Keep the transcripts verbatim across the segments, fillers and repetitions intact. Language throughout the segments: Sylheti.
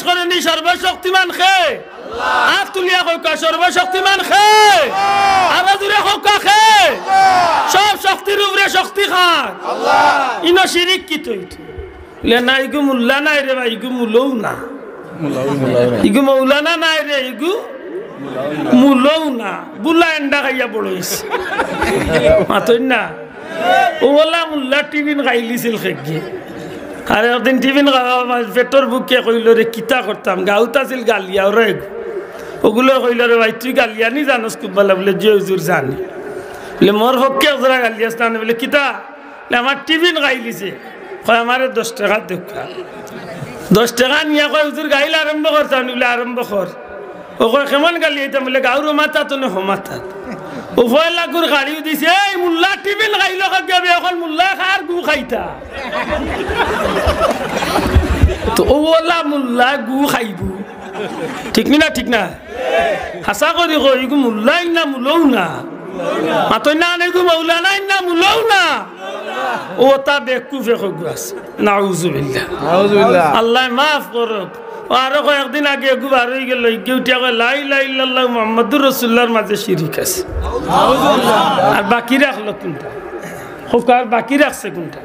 করেনি সর্বশক্তিমান কে? আত তুলিয়া কউক্কা, সর্বশক্তিমান কে? আরো জুরে কউক্কা, কে? সব শক্তির উপরে শক্তি কার? ইনো শিরিক কিতা অইতো? লে না, ইগু মুল্লা নায় রে ভাই, ইগু মুলও না। ইগু মৌলানা নায় রে, ইগু মুলও না। বুলা এন্ডা খাইয়া বড় অইছে। মাতইন না। অউ অলা মুল্লা টিফিন খাইলিছিল খেগিয়ে। আর একদিন টিফিন খাওয়া, আমার পেটর ভুকে কইলো রে, "কিতা করতাম?" গাউত আছিল গালিয়া, ওরা এগু-, ওগুলো কইলো, "রে ভাই, তুই গালিয়ানি জানোস খুব ভালা?" বুলে, "জি হুজুর, জানি।" বুলে, "মোর পক্ষে একজরা গালিয়াস না?" বুলে, "কিতা?" বুলে, "আমার টিফিন খাইলিছে।" কয়, "আমারে দশ টেকা দেউক্কা।" দশ টেকা নিয়া কয়, "হুজুর, গাইল আরম্ভ করতাম নি?" বুলে, "আরম্ভ কর।" ও কয়, "কেমন গালিয়াইতাম?" বুলে, "গাউর মাথা তো না হমাতা।" ও পয়লা গুর গাড়িও দিছে, "এই মুল্লা টিফিন খাইলো কাকে বে, এখন মুল্লা কার গু খাইতা?" তো অউ অলা মুল্লা গু খাইবো। ঠিক নি না, ঠিক না? হাছা করি কও, ইগু মুল্লা ইন না মুলও না। মাতইন না, ইগু মৌলানা ইন না মুলও না। অতা বেকুফে কগু আছে। নাউজুবিল্লাহ। নাউজুবিল্লাহ। আল্লায় মাফ করউক। ও আরো কয়েকদিন আগে এগু বার অইগেলো, ইগে উঠিয়া কয়, "লা ইলাহা ইল্লাল্লাহ মুহাম্মাদুর রাসূলুল্লাহর মাঝে শিরিক আছে।" আর বাকি রাখলো কুনটা? কউক্কা, আর বাকি রাখছে কুনটা?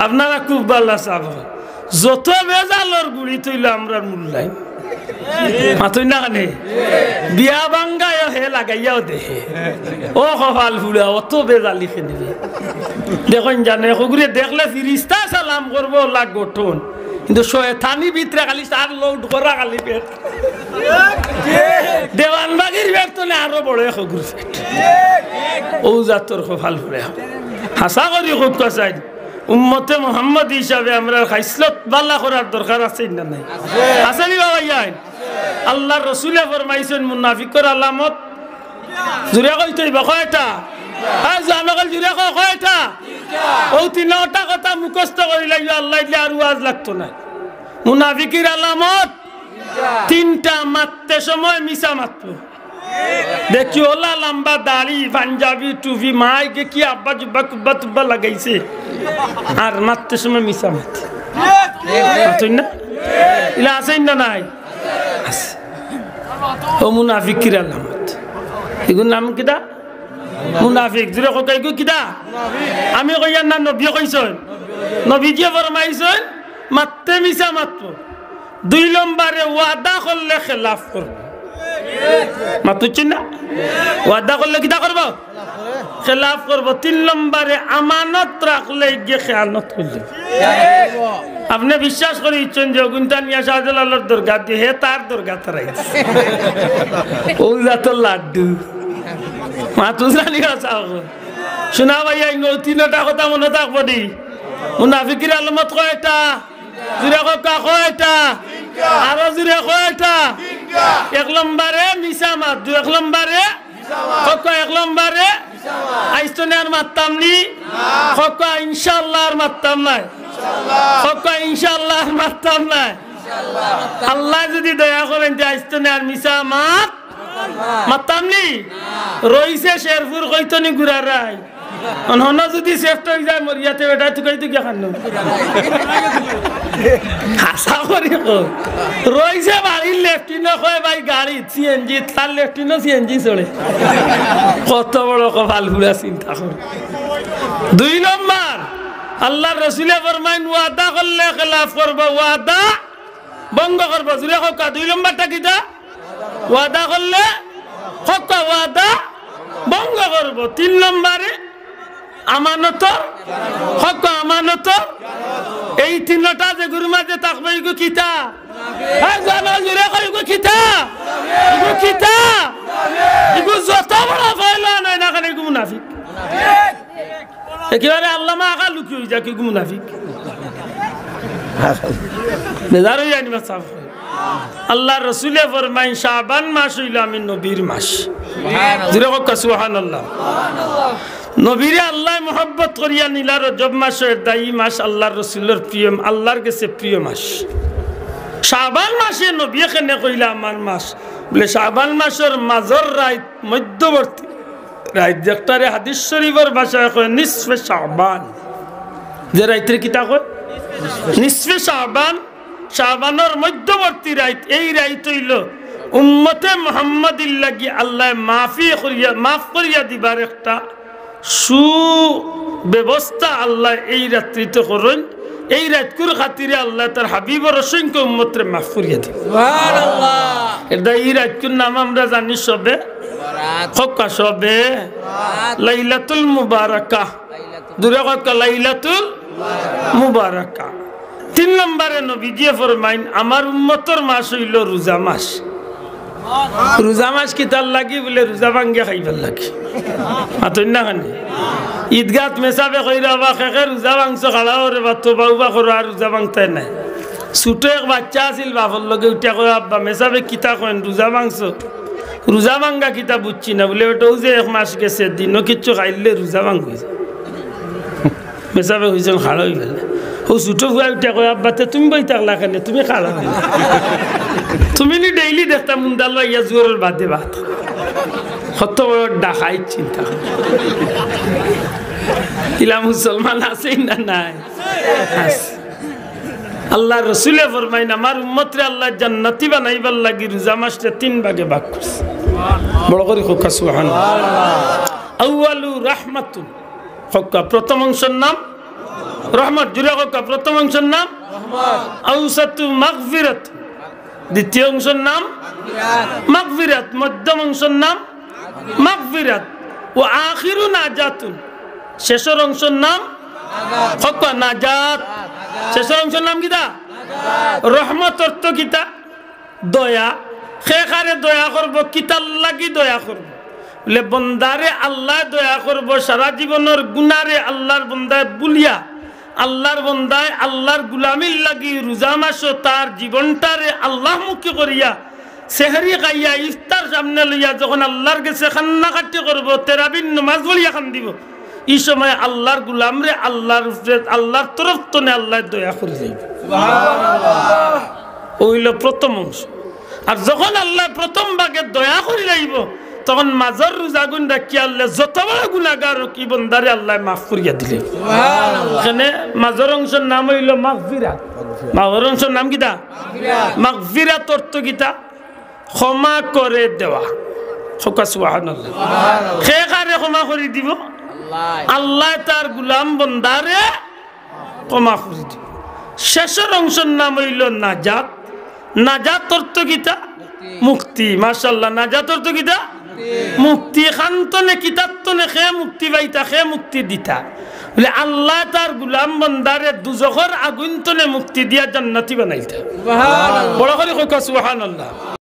আপনারা খুব ভালা সাব। যত বেজালর গুড়ি থইলো আমরার মুল্লায়। মাতইন না কেনে? বিয়া ভাঙ্গায়ও হে লাগাইয়াও দেহে। ও কপাল ফুড়া, অত বেজালি কেনে রে? দেখইন জানে, হগুরে দেখলে ফিরিস্তা সালাম করবো, অলা গঠন। কিন্তু শয়তানি ভিতরে খালি তার লোড করা খালি পেট। দেওয়ানবাগির পেট তো না, আরো বড় এক হগুর পেট। অউ জাতর কপাল ফুড়া। হাছা করি কউক্কা চাই। উম্মতে মুহাম্মদী হিসাবে আমরার খাইসলত ভালা করার দরকার আছে না নাই? আছে নি বা ভাইয়াইন? আল্লার রসুলে ফরমাইছইন, মুনাফিকর আলামত জুরে কইতো অইবো, কয়টা? আর জুরে কও, কয়টা? অউ তিনটা কথা মুখস্থ করিলাইও, আল্লায় দিলে আর ওয়াজ লাগতো নায়। মুনাফিকির আলামত তিনটা, মাততে সময় মিছা মাতবো। দেখি অলা লাম্বা দাড়ি, পাঞ্জাবি, টুপি, মাইগে কি আব্বা জুব্বা কুব্বা তুব্বা লাগাইছে, আর মাততে সময় মিছা মাতে। মাতইন না? ইলা আছইন না নাই? আছে। অউ মুনাফিকির আলামত। ইগুর নাম কিতা? মুনাফিক। জুরে কউক্কা, ইগু কিতা? আমি কইয়ার না, নবীয়ে কইছইন। নবীজিয়ে ফরমাইছইন, মাততে মিছা মাতবো। দুই নম্বরে ওয়াদা করলে খেলাফ করবো। মাতইন না? ওয়াদা করলে কিতা করবো? খেলাফ করবো। তিন নম্বরে আমানত রাখলে ইগে খেয়ানত করলে। আপনে বিশ্বাস করি ইচ্ছইন যে অগুইনতা নিয়া শাহজালালর দরগাত দি, হে তার দরগাত হারাইছে। অউ জাতর লাড্ডু। মাতইন না নি বা চাও। শুনা ভাইয়াইন, অউ তিনটা কথা মনো থাকবো নি। মুনাফিকির আলামত কয়টা? জুরে কউক্কা, কয়টা? আরো জুরে কয়টা? এক নম্বরে মিছা মাত, দুই, এক নম্বরে কউক্কা, এক নম্বরে আইজ থনে আর মাততাম নি। কউক্কা ইনশাআল্লাহ আর মাততাম নায়। কউক্কা ইনশাআল্লাহ আর মাততাম নায়। আল্লায় যুদি দয়া করইন তে আইজ থনে আর মিছা মাত মাততাম নি। রইছে শেরপুর কইতো নি গুড়ারাই। অন হনো যুদি সেফট অই যায় মরিয়াতে বেটা তুকাই তুকিয়া খানো। হাছা করি কও। রইছে বাড়ির লেফটিনো কয় ভাই গাড়িত সিএনজি, তার লেফটিনো সিএনজি চড়ে। কত বড় কপাল ফুড়া চিন্তা করো। দুই নম্বর, আল্লার রসুলে ফরমাইন ওয়াদা করলে খেলাফ করবো, ওয়াদা ভঙ্গ করবো। জুরে কউক্কা, দুই নম্বরটা কিতা? ওয়াদা করলে কউক্কা ওয়াদা ভঙ্গ করবো। তিন নম্বরে আমানতর, কউক্কা আমানতর। এই তিনটা যেগুর মাঝে থাকবো, ইগু কিতা? হ্যাঁ, জানো, জুরে কও, ইগু কিতা? ইগু কিতা? ইগু যত বড় পয়লওয়ান অয় না কেনে, ইগু মুনাফিক। একেবারে আল্লামা আখা লুকি অই যাক, ইগু মুনাফিক। বেজার অইয়া নি বা চাও। আল্লার রসুলে ফরমাইন, শাবান মাস অইলো আমি নবীর মাস। জুরে কউক্কা সুবহানাল্লাহ। নবীরে আল্লায় মহব্বত করিয়া নিলা রজব মাসর দায়ী মাস, আল্লার রসুলর প্রিয়, আল্লার গেছে প্রিয় মাস। শাবান মাসে নবীয়ে কেনে কইলা আমার মাস? বুলে, শাবান মাসর মাজর রাইত, মধ্যবর্তী রাইত, যেটারে হাদিস শরিফর ভাষায় কয় নিসফে শাবান। যে রাইতরে কিতা কয়? নিসফে শাবান। শাবানর মধ্যবর্তী রাইত, এই রাইত অইলো উম্মতে মুহাম্মাদির লাগি আল্লায় মাফি করিয়া, মাফ করিয়া দিবার একটা সুব্যবস্থা আল্লায় এই রাত্রিতে করইন। এই রাইতকুর খাতিরে আল্লায় তার হাবিবর অসংখ্য উম্মতরে মাফ করিয়া দিবা। সুবহানাল্লাহ। এটা এই রাইতকুর নাম আমরা জানি সবে। বরাত। কউক্কা সবে। বরাত। লাইলাতুল মুবারাকা। লাইলাতুল জুরে কউক্কা লাইলাতুল মুবারাকা। তিন নম্বরে নবীজিয়ে ফরমাইন, আমার উম্মতর মাস অইলো রোজা মাস। রোজা মাস কিতার লাগি? বুলে, রোজা ভাঙ্গিয়া খাইবার লাগি। মাতইন না কেনে? ইদগাত মেসাবে কইরা, "বা কে কে রোজা ভাংছো, খাড়া অও রে বা, তওবা উবা করো, আর রোজা ভাংতায় নায়।" ছুটো এক বাইচ্চা আছিল, বাপর লগে উঠিয়া কয়, "আব্বা, মেসাবে কিতা কইন, রোজা ভাংছো?" "রোজা ভাঙ্গা কিতা বুঝছি না।" বুলে, "ওটা অউ যে এক মাস গেছে, দিনো কিচ্ছু খাইলে রোজা ভাঙ্গি যায়।" মেসাবে কইছইন, খাড়া অইবা না। অউ ছুটো পুয়ায় উঠিয়া কয়, "আব্বা, তে তুমি বই থাকলা কেনে? তুমি খাড়া অও না। তুমি নি ডেইলি দেখতা মুন্দালো আইয়া জোহরর বাদে ভাত খাও।" কত বড় ডাকাইত চিন্তা করো। ইলা মুসলমান আছে না নাই? আছে। আল্লার রসুলে ফরমাইন, আমার উম্মতরে আল্লায় জান্নাতি বানাইবার লাগি রোজা মাসরে তিন ভাগে ভাগ করছে। বড় করি কউক্কা সুবহানাল্লাহ। আউয়ালু রাহমাতুন। কউক্কা প্রথম অংশর নাম রহমত। জুরে কউক্কা প্রথম অংশর নাম রহমত। আউসাতু মাগফিরাত। দ্বিতীয় অংশর নাম মাগফিরাত। মাগফিরাত। মধ্যম অংশর নাম মাগফিরাত। ওয়া আখিরু নাজাতুন। শেষর অংশর নাম কউক্কা নাজাত। শেষর অংশর নাম কিতা? রহমত অর্থ কিতা? দয়া। কে কারে দয়া করবো? কিতার লাগি দয়া করবো? বুলে, বন্দারে আল্লায় দয়া করবো, সারা জীবনর গুনারে আল্লার বন্দায় ভুলিয়া, আল্লার বন্দায় আল্লার গুলামির লাগি রোজা মাসো তার জীবনটারে আল্লামুখী করিয়া, সেহরি খাইয়া, ইফতার সামনে লইয়া যখন আল্লার গেছে কান্নাকাটি করবো, তেরাবির নমাজ পড়িয়া কান্দিবো, ই সময় আল্লার গুলামরে আল্লার উপরে, আল্লার তরফ তনে আল্লায় দয়া করি যাইবো। অউ অইলো প্রথম অংশ। আর যখন আল্লায় প্রথম ভাগে দয়া করি যাইবো, তখন মাজর রোজাগুন রাখিয়া আল্লায় যত বড় গুনাগার অউক, ই বন্দারে আল্লায় মাফ করিয়া দিলে। কেনে মাজর অংশর নাম অইলো মাগফিরাত। মাজর অংশর নাম কিতা? মাগফিরাত অর্থ কিতা? ক্ষমা করে দেওয়া। কউক্কা সুবহানাল্লাহ। কে কারে ক্ষমা করি দিবো? আল্লায় তার গুলাম বন্দারে ক্ষমা করি দিবো। শেষর অংশর নাম অইলো নাজাত। নাজাত অর্থ কিতা? মুক্তি। মাশাআল্লাহ। নাজাত অর্থ কিতা? মুক্তি। কান তনে, কিতার তনে কে মুক্তি পাইতা, কে মুক্তি দিতা? বুলে, আল্লায় তার গুলাম বন্দারে দুজখর আগুন তনে মুক্তি দিয়া জান্নাতি বানাইতা। সুবহানাল্লাহ। বড় করি কউক্কা সুবহানাল্লাহ।